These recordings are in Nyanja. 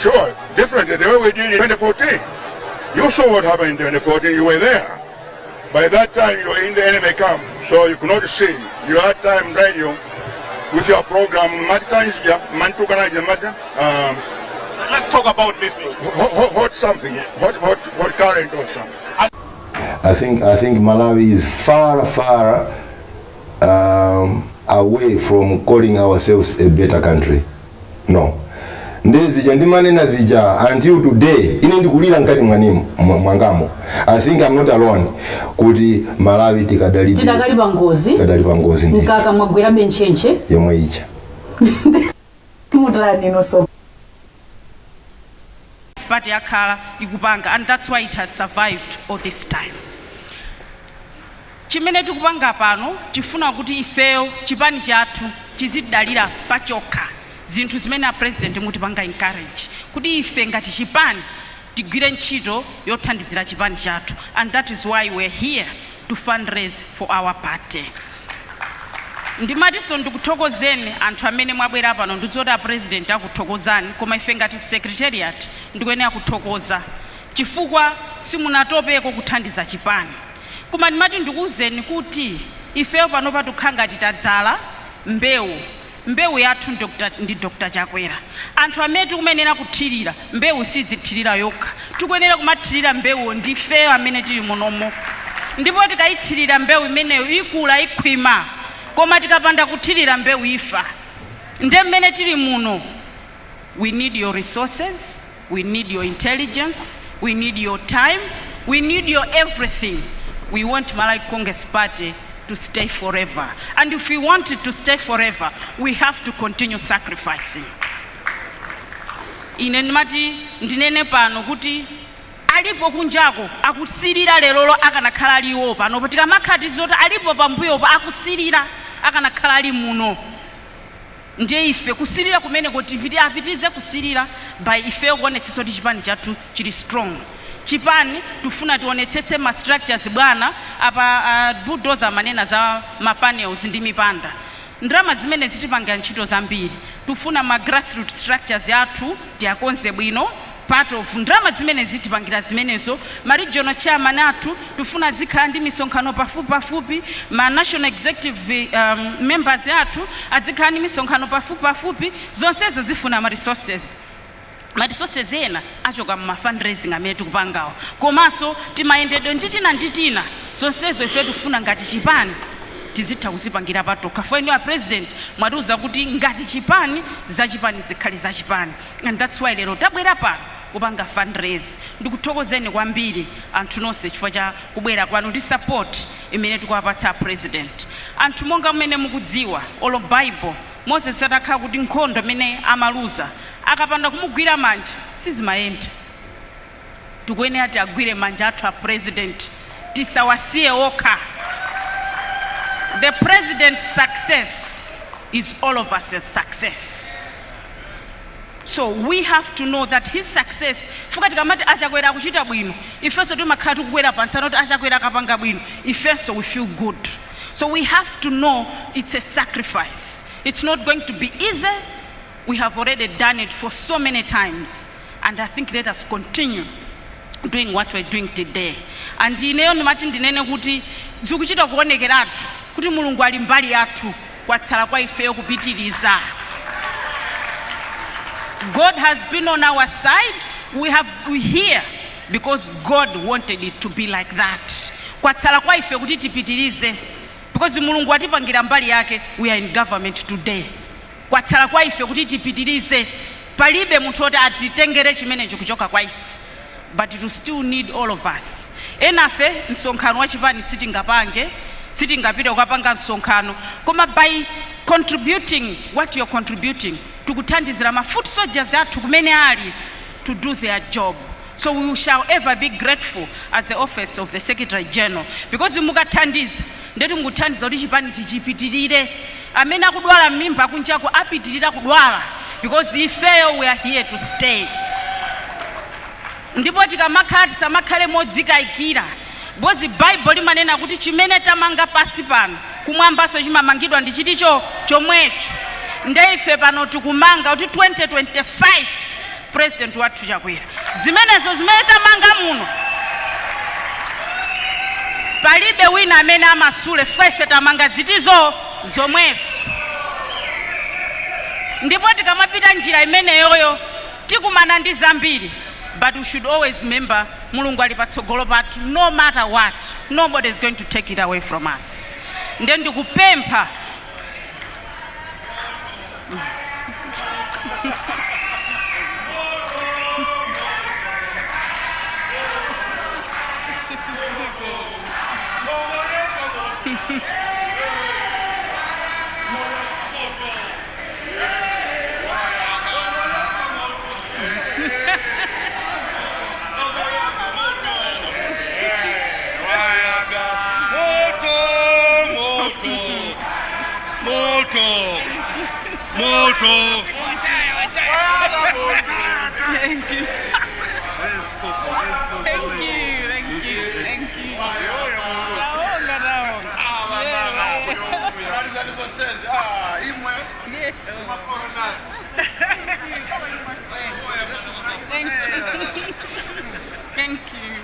Sure, differently the way we did in 2014. You saw what happened in 2014, you were there. By that time, you were in the enemy camp, so you could not see. You had Time Radio with your program, Matanjia, Mantukanaja Mata, Let's talk about this issue. Hot, hot, hot something, hot, hot, hot current or something. I think Malawi is far, far away from calling ourselves a better country. No. Ndezija ndimanena zija until today, ine ndikulira mkati mwanimo mwangamo. I think I'm not alone kuti Malawi tikadali Tidakali pa ngozi. Tikadali pa ngozi ndi Mkaka mwagwera benchenche. Yomwe ija. Mutani nonso? Party yakhala ikupanga, and that's why it has survived all this time. Chimene tikupanga pano, tifuna kuti ifeyo chipani chathu chizidalira pachokha. Zinthu zimene a President mutipanga encourage kuti ife ngati chipani tigwire ntchito yothandizira chipani chathu, and that is why we're here to fundraise for our party. Ndimatinso ndikuthokozeni anthu amene mwabwera pano. Ndidzoti a President akuthokozani, koma ife ngati secretariat ndikuyenera kuthokoza chifukwa simunatopeko kuthandiza chipani. Koma ndimati ndikuwuzeni kuti ifeyo pano patukhala ngati tadzala mbewu. Mbewu yathu ndi Dr Chakwera. Anthu amene tikuyenera kuthirira mbewu, sidzithirira yokha, tikuyenera kumathirira mbewuyo ndifeyo amene tili munomo. Ndipo tikayithirira mbewu imeneyo, ikula, ikhwima, koma tikapanda kuthirira mbewu, ifa. Nde mmene tili muno, we need your resources, we need your intelligence, we need your time, we need your everything. We want Malawi Congress Party to stay forever, and if we want it to stay forever, we have to continue sacrificing. Ine ndimati ndinene pano kuti alipo kunjako akusirira lerolo akanakhala aliwo panopo. Tikamakhala tizoti alipo pambuyopo akusirira akanakhala ali muno. Ndiye ife kusirira kumeneko tipiti apitirize kusirira by ifeyo kuonetsetsa kuti chipani chathu chili strong. Chipani tifuna tionetsetse ma structures. Bwana apa, Bulldozer amanena za ma panels ndi mipanda. Ndalama zimene zitipangira ntchito zambiri. Tifuna ma grassroot structures athu tiyakonze bwino. Part of ndalama zimene zitipangira zimenezo. Ma regional chairman athu tifuna zikhala ndi misonkhano pafupi pafupi. Ma national executive members athu adzikhala ndi misonkhano pafupi pafupi. Zonsezo zifuna ma resources. Ma resources ena achoka mma fundraising amene tikupangawo, komanso timayendedwe ndi tina ndi tina. Zonsezo ife tifuna ngati chipani tizitha kuzipangira patokha. For inu a President mwatiuza kuti ngati chipani, zachipani zikhale zachipani, and that's why lero tabwera pano kupanga fundraise. Ndikuthokozeni kwambiri anthu nonse chifukwa cha kubwera kwanu ndi support imene tikuwapatsa a President. Anthu, monga mmene mukudziwa, olo Bible, Moses atakhala kuti nkhondo imene amaluza, akapanda kumugwira manja sizimayenda. Tikuyenera tiagwire manja athu a President, tisawasiye okha. The President's success is all of us' success, so we have to know that his success, fuka tikamati aChakwera akuchita bwino, ifenso timakhala tikukwera pansana kuti aChakwera akapanga bwino, ifenso we feel good. So we have to know it's a sacrifice. It's not going to be easy. We have already done it for so many times, and I think let us continue doing what we're doing today. And ineyo ndimati ndinene kuti zikuchita kuonekeratu kuti Mulungu ali mbali yathu. Kwatsala kwa ifeyo kupitiriza. God has been on our side. We here because God wanted it to be like that. Kwatsala kwa ife kuti tipitirize because Mulungu atipangira mbali yake. We are in government today. Kwatsala kwa ife kuti tipitirize. Palibe munthu oti atitengere chimenecho kuchoka kwa ife, but it still need all of us. Enafe msonkhano wa chipani sitingapange, sitingapite kukapanga msonkhano, koma by contributing what you're contributing, tikuthandizira ma foot soldiers athu kumene ali to do their job. So we shall ever be grateful as the office of the Secretary General, because mukathandiza, ndeti mukuthandiza kuti chipani chichipitirire. Amene akudwala m'mimba kunjako apitirira kudwala because ifeyo we are here to stay. Ndipo tikamakhala, tisamakhale modzikayikira, because Baibulo limanena kuti chimene tamanga pasi pano, kumwambaso chimamangidwa ndi chiticho chomwecho. Nde ife pano tikumanga kuti 2025 President wathu Chakwera. Zimenezo zimene tamanga muno, palibe wina amene amasule fwefe. Tamanga zitizo zomwezo, ndipo tikamapita njira imeneyoyo tikumana ndi zambiri, but we should always remember Mulungu ali patsogolo pathu. No matter what, nobody is going to take it away from us. Nde ndikupempha. Moto, moto, moto, moto. Thank you. Thank you, thank you, thank you. Taonga, taonga. Yeah. Thank you. Thank you.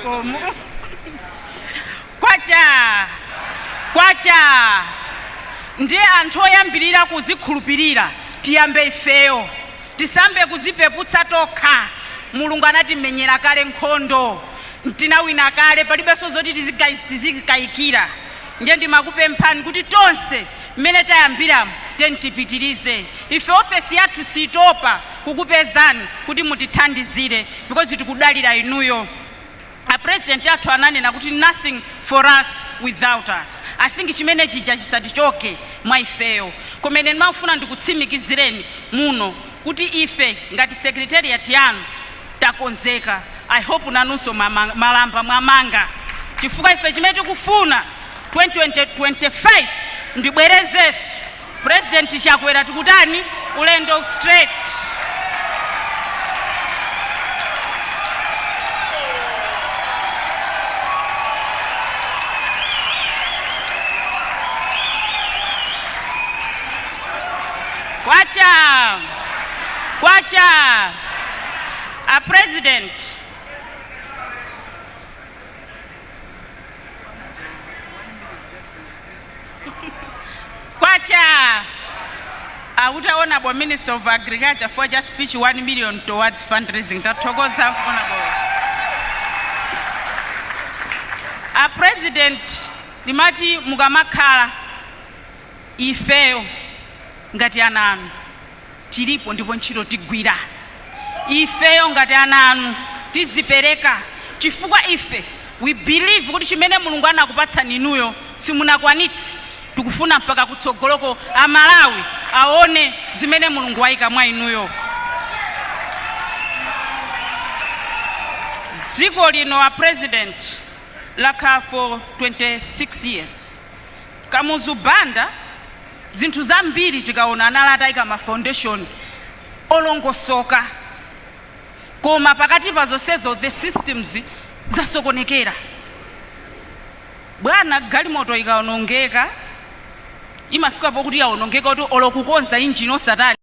Komo. Kwacha. Kwacha. Ndiye anthu oyambirira kuzikhulupirira tiyambe ifeyo, tisambe kuzipeputsa tokha. Mulungu anatimenyera kale nkhondo, tinawina kale, palibenso zoti tizikayikira. Ndiye ndimakupemphani kuti tonse mmene tayambiramo tiyeni tipitirize. Ife ofesi yathu sitopa kukupezani kuti mutithandizire, because tikudalira inuyo. A President athu ananena kuti "Nothing for us without us." I think chimene chija chisatichoke mwa ifeyo. Komene ndimafuna ndikutsimikizireni muno kuti ife ngati secretariat yanu takonzeka. I hope nanunso malamba mwamanga, chifukwa ife chimene tikufuna 2025, ndibwerezenso, President Chakwera, tikutani? Ulendo straight. Kwacha, kwacha! A President, kwacha! Akuti Honorable Minister of Agriculture for just speech, 1 million towards fundraising. Tathokoza, Honorable. A President, limati mukamakhala, ifeyo ngati ana anu tilipo, ndipo ntchito tigwira. Ifeyo ngati ana anu tidzipereka, chifukwa ife we believe kuti chimene Mulungu anakupatsani inuyo simunakwanitse. Tikufuna mpaka kutsogoloko Amalawi aone zimene Mulungu wayika mwa inuyo. Dziko lino, a President, lakhala for 26 years Kamuzu Banda. Zinthu zambiri tikaona, anali atayika ma foundation olongosoka, koma pakati pa zonsezo the systems zasokonekera, bwana. Galimoto ikaonongeka, imafika pokuti yaonongeka kuti olokukonza injini osatani.